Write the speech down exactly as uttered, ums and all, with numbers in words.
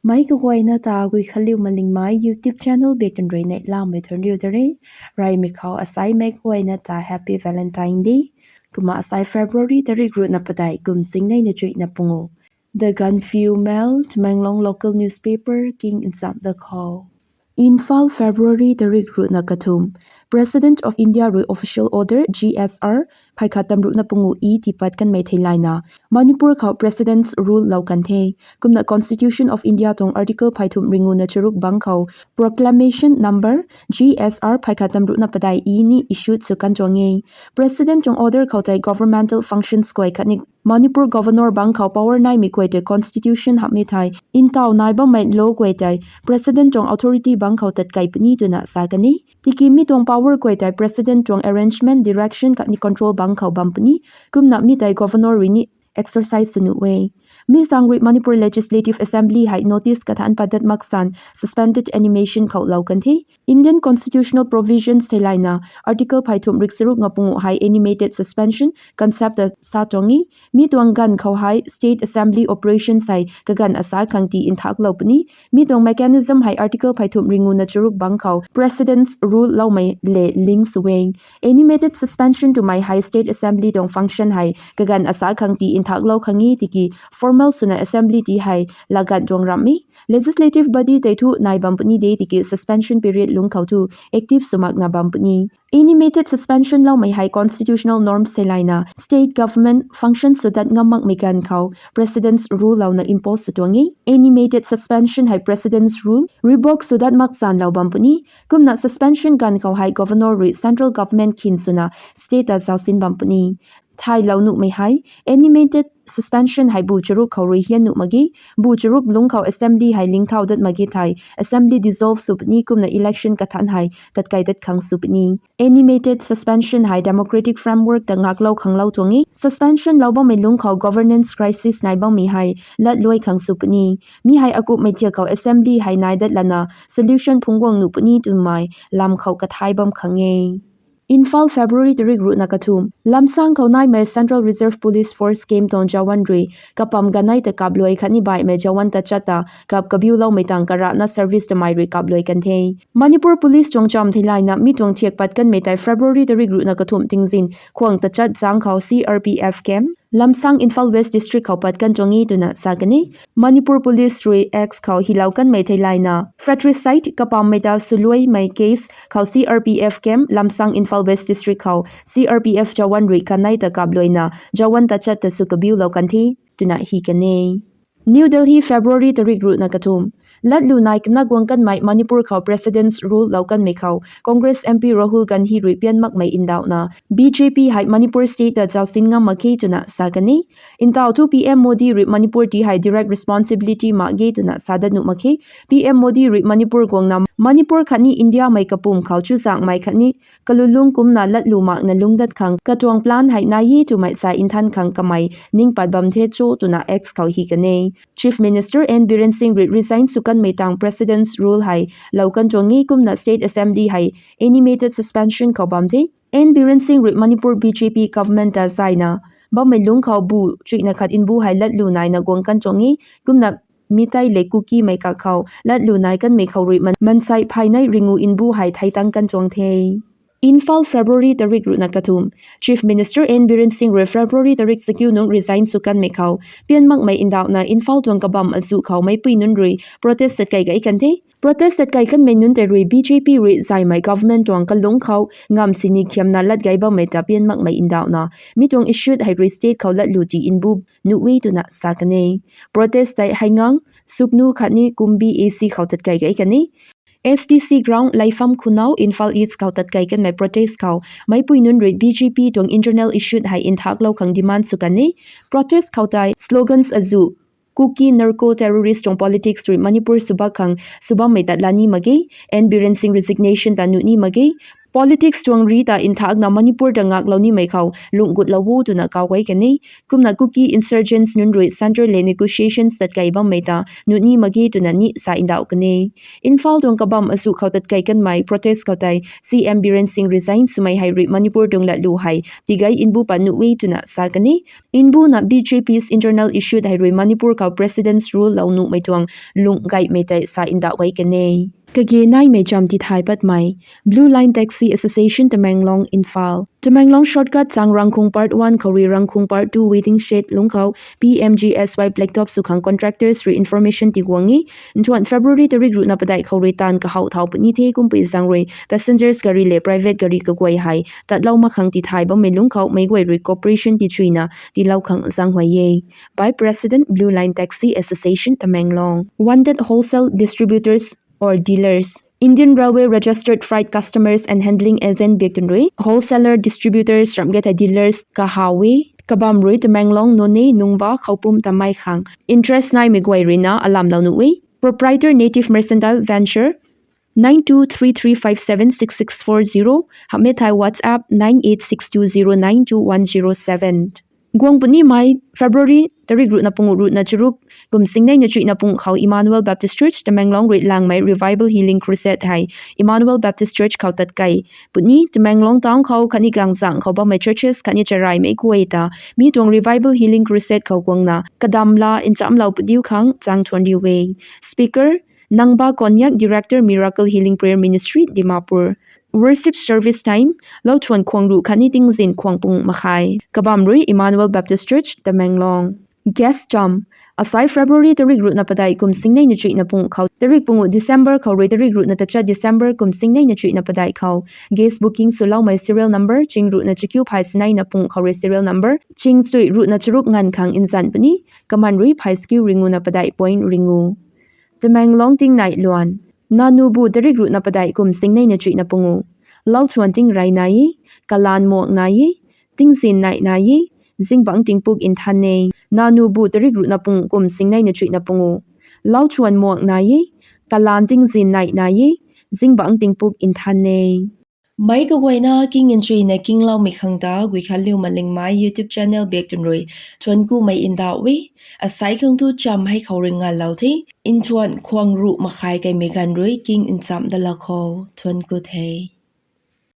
Meic kaguayna ta Guikhanliu Malingmei YouTube channel biak tan rui neihlamei thuanc riu da re. Reymei khou asei meic kaguayna ta Happy Valentine Day. Kumna asei February tarik ruhna padeih kum singnei na chuihna pungu. The Gaanphiu Mail, Tamenglong local newspaper king nchamh da khou. Imphal, February tarik ruhna kathumh. President of India rui official order, G S R, phey khat tamruhna pungu e tiipat kanmei theilayna, Manipur khou President's Rule lou kan the. Kumna Constitution of India tuang Article phey thumh ringuna charuk bangc khou Proclamation Number G S R phey khat tamruhna padeih e ni issued sw kan tuang e. President tuang order khou tei governmental functions guay khatni Manipur Governor bangc khou power naimei guay tei Constitution hamhmei thei ntaw nai bammei law guay tei President tuang authority bangc khou tatkei puni twna sa kan e. Tiki mi tuang power guay tei President tuang arrangement, direction khatni control bangc khou bam puni. Kumna mi tei Governor rui ni exercise sw nuh e. Mi zaeng rui Manipur Legislative Assembly hei notice kathanc padat maksan suspended animation khou lou kan the. Indian constitutional provisions theilayna Article phey thumh rik charuk nga pungu hei animated suspension concept ta sa tuang e. Mi tuang ganv khou hei State Assembly operations hei kaganv asa khang tii nthaklou puni. Mi tuang mechanism hei Article phey thumh ringuna charuk bangc khou President's Rule loumei le link sw e. Animated suspension twmei hei State Assembly tuang function hei kaganv asa khang tii nthaklou khang e tiki formal swna Assembly tii hei laganv tuang ramh e. Legislative body tei thu nai bam puni de tiki suspension period lungc khou thu active sw makna bam puni. Animated suspension loumei hei constitutional norms theilayna state government function sw dat ngam makmei ganv khou President's Rule louna impose sw tuang e. Animated suspension hei President's Rule revoke sw dat maksan lou bam puni. Kumna suspension ganv khou hei Governor rui central government khin swna state ta zausin bam puni. Thaylou nuhmei hei animated suspension hei bu charuk khou rui hian nuh mak ge. Bu charuk lungc khou Assembly hei lingthau dat mak ge thei Assembly dissolve sw puni kumna election kathanc hei tatkei dat khang sw puni. Animated suspension hei democratic framework ta ngaklou khanglou tuang e. Suspension lou bammei lungc khou governance crisis nai bammei hei latluai khang sw puni. Mi hei akumhmei thiak khou Assembly hei nai dat lana solution phungc guang nuh puni twmei lam khou kathai bam khang e. Imphal, February tarik ruhna kathumh. Lamsang khou naimei Central Reserve Police Force camp tuang jawan rui kapam ganei ta kapluai khatni baihmei jawan tachat ta kap kabiuloumei tang karana service twmei rui kapluai kan the. Manipur Police tuang chamv theilayna mi tuang thiak pat kanmei tei February tarik ruhna kathumh tingzin khwang tachat zaeng khou C R P F camp Lamsang, Imphal West District khou pat kan tuang e twna sa kan e. Manipur Police rui X khou hilou kanmei theilayna fratricide kapammei ta swluaimei case khou C R P F camp Lamsang, Imphal West District khou C R P F jawan rui kanei ta kapluaina jawan tachat ta sw kabiulou kan the twna hi kan e. New Delhi, February tarik ruhna kathumh. Latlu nai kana guang kanmei Manipur khou President's Rule lou kanmei khou Congress M P Rahul Gandhi rui pian makmei ndauhna B J P hei Manipur state ta zausin ngam mak ge twna sa kan e. Ntaw thu P M Modi rui Manipur ti hei direct responsibility mak ge twna sa dat nuh mak khe. P M Modi rui Manipur guangna Manipur khatni Indiamei kapwm khou chuzaenghmei khatni kalulung kumcna latlu makna lungc dat khang katuang plan hei nai e twmei sa nthan khang kamei ning pat bam the cho twna X khou hi kan e. Chief Minister N Biren Singh rui resign sw kanmei tang President's Rule hei lou kan tuang e kumna State Assembly hei animated suspension khou bam the. N Biren Singh rui Manipur B J P government ta zaina bammei lungc khou bu chuihna khat mbu hei latlu naina guang kan tuang e kumna Meitei le Kukimei kak khou latlu nai kanmei khou rui man, mansei phaynei ringu mbu hei theitang kan tuang the. Imphal, February tarik ruhna kathumh. Chief Minister N Biren Singh rui February tarik chakiu nungc resign sw kanmei khou pian makmei ndauhna Imphal tuang kabam azuh khou meicpui nunc rui protest tatkei gay kan the. Protest tatkei kanmei nunc tei rui B J P rui zaimei government tuang kalungc khou ngam sini khiamna lat gay bammei ta pian makmei ndauhna mi tuang issue hei rui state khou latlu ti mbu nuh e twna sa kan e. Protest tei Heingang, Sugnu khatni Kumbi A C khou tatkei gay kan e. S D C ground Leifam Khunau, Imphal East khou tatkei kanmei protest khou meicpui nunc rui B J P tuang internal issue hei nthaklou khang demand sw kan e. Protest khou tei slogans azuh Kuki narco terrorist tuang politics rui Manipur swbak khang sw bammei ta la ni mak ge, N Biren Singh resignation ta nuh ni mak ge, Politics tuang ri ta nthakna Manipur ta ngaklou nimei khou lungh gutlou o twna kaw guay kan e. Kumna Kuki insurgents nunc rui centre le negotiations tatkei bammei ta nuh ni mak ge twna ni sa ndauh kan e. Imphal tuang kabam azuh khou tatkei kanmei protest khou tei C M Biren Singh resign swmei hei rui Manipur tuang latlu hei tigei mbu pat nuh e twna sa kan e. Mbuna B J P's internal issue hei rui Manipur khou president's rule lou nuhmei tuang lungh gaymei tei sa ndauh guay kan e. Kage naimei cham tithay patmei. Blue Line Taxi Association Tamenglong, Imphal. Tamenglong shortcut chang Rangkhung Part one khou rui Rangkhung Part two waiting shed lungc khou P M G S Y blacktop sw khang contractors rui information tiguang e. Nthuan February tarik ruhna padeih khou rui taanv kahaw thau puni the. Kumpui zaeng rui passengers gari le private gari kaguay hei tatlou mak khang tithay bammei lungc khou meic guay rui cooperation tichuina tiilou khang zaenghuay e. By President, Blue Line Taxi Association Tamenglong. Wanted wholesale distributors or dealers. Indian Railway registered freight customers and handling agent biak twn rui wholesaler, distributors ramh ge thei dealers kahaw e. Kabam rui Tamenglong, Noney, Nungba, Khoupum ta mei khang interest naimei guay ruina alamlou nuh e. Proprietor, Native Mercantile Venture, nine two three three five seven six six four zero, hamh e thei WhatsApp nine eight six two zero nine two one zero seven. Guang punimei February tarik ruhna panguh ruhna charuk kum singneina chuihna pung khou Emmanuel Baptist Church Tamenglong rui langmei Revival Healing Crusade hei Emmanuel Baptist Church khou tatkei puni. Tamenglong town khou khatni gangzang khou bammei churches khatni charaimei guay ta mi tuang Revival Healing Crusade khou guangna kadam la nchamlou padiu khang chang thuan riu e. Speaker, Nangba Konyak, Director, Miracle Healing Prayer Ministry, Dimapur. Worship service time, lou thuan khwang ruh khatni tingzin khwang pung makhai. Kabam rui Emmanuel Baptist Church, Tamenglong. Guest cham. Asai February tarik ruhna padeih kum singneina chuihna pung khou tarik panguh December khou rui tarik ruhna tachat December kum singneina chuihna padeih khou guest booking swloumei serial number ching ruhna chakiu phay sneina pung khou rui serial number ching chuih ruhna charuk nganv khang nzan puni. Kaman rui phay chakiu ringuhna padeih point ringuh. Tamenglong tingnai luan. Nanubu tarik ruhna padeih kum singneina chuihna panguh. Lou thuan tingrey nai e, kalaan muak nai e, tingzin nai nai e, zingbangc tingpuk nthan e. Nanubu tarik ruhna pung kum singneina chuihna panguh. Lou thuan muak nai e, kalaan tingzin nai nai e, zingbangc tingpuk nthan e. Meic kaguayna king nchuina kingloumei khang ta Guikhanliu Malingmei YouTube channel biak twn rui thuan kumei ndauh e. Asai khang tu cham hei khou rui ngalou the. Nthuan khwang ruh makhai kaimei ganv rui king ncham dalou khou thuan ku the.